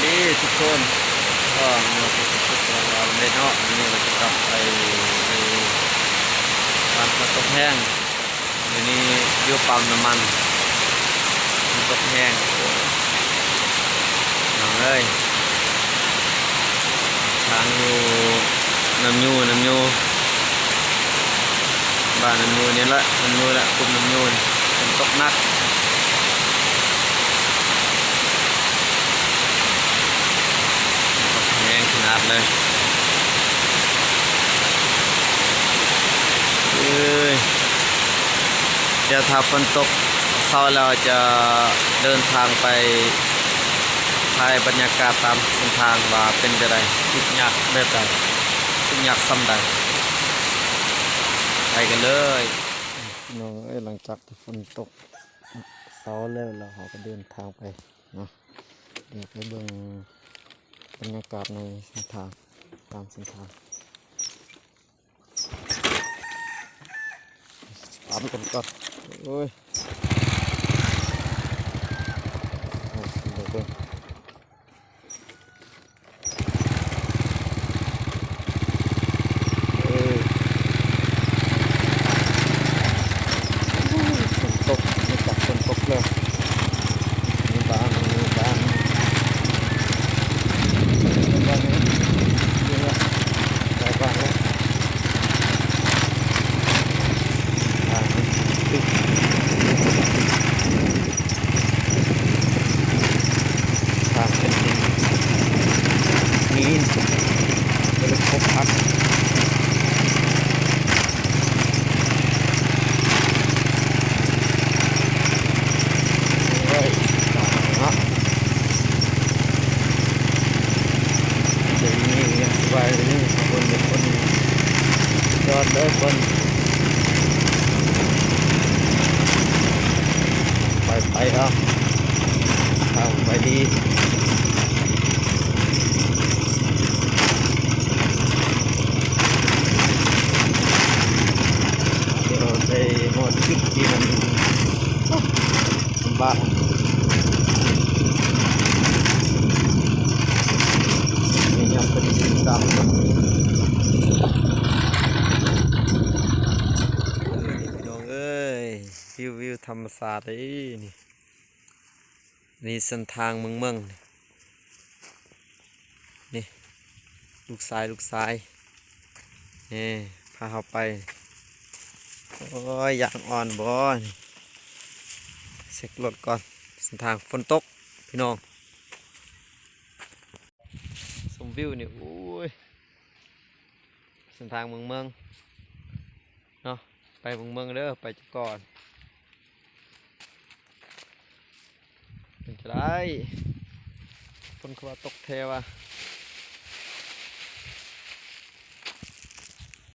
ດີທຸກຄົນ ກໍມາພົບກັບພວກເຮົາເນາະ ມື້ນີ້ເຮົາຈະກັບໄປຢູ່ບ້ານເຂົາຕົກແຮງ ຢູ່ນີ້ຢູ່ປ້ຳນ້ຳມັນ ມັນຕົກແຮງ ນ້ອງເອີຍ ທາງຢູ່ນ້ຳຢູ ນ້ຳຢູ ບ້ານນ້ຳຢູນີ້ແຫຼະ ນ້ຳຢູແຫຼະ ກຸ່ມນ້ຳຢູນີ້ ຝົນຕົກໜັກ ຕົກແຮງຂະໜາດເລີຍ ເອີຍ ດຽວຖ້າຝົນຕົກເຊົາແລ້ວຈະເດີນທາງໄປຖ່າຍບັນຍາກາດຕາມເສັ້ນທາງວ່າເປັນຈັ່ງໃດ ທຸກຍາກແບບໃດ ທຸກຍາກສ່ຳໃດ ໄປກັນເລີຍ ພີ່ນ້ອງເອີຍ ຫຼັງຈາກທີ່ຝົນຕົກເຊົາແລ້ວ ແລ້ວເຮົາກໍເດີນທາງໄປເນາະ ດຽວໄປເບິ່ງບັນຍາກາດໃນເສັ້ນທາງ ຕາມເສັ້ນທາງ ຕາມກັນກ່ອນ ໂອ້ຍ ເອົາ ເບິ່ງ ເອີຍ ໂອ້ຍ ຝົນຕົກ ມີແຕ່ຝົນຕົກເລີຍ ມີບ້ານ ມີບ້ານ ມີບ້ານ ຫຼາຍບ້ານເລີຍ ບ້ານ ທາງເປັນດິນ ມີ ບໍ່ໄດ້ຄົບຄັກ ໂອ້ຍ ເນາະ ດຽວນີ້ຍັງສະບາຍດີ ຄົນ ຄົນ ຍອດເດີຄົນ ໄປ ໄປເນາະ ທາງໄປດີ ດຽວໄດ້ຮອດຈຸດທີ່ມັນ ລຳບາກ ນີ້ຍັງເປັນດິນດຳ ພີ່ນ້ອງເອີຍ ວິວ ວິວທຳມະຊາດເດ້ນີ້ ນີ້ເສັ້ນທາງເມືອງໆ ນີ້ ລູກຊາຍ ລູກຊາຍ ນີ້ ພາເຮົາໄປ ໂອ້ຍ ຢາງອ່ອນບໍ່ ນີ້ ເຊັກລົດກ່ອນ ເສັ້ນທາງຝົນຕົກ ພີ່ນ້ອງ ຊົມວິວນີ້ ໂອ້ຍ ເສັ້ນທາງເມືອງໆ ເນາະ ໄປເມືອງໆເດີ ໄປຈະກ່ອນ ເປັນຈັ່ງໃດ ຝົນຄືວ່າຕົກແທ້ວະ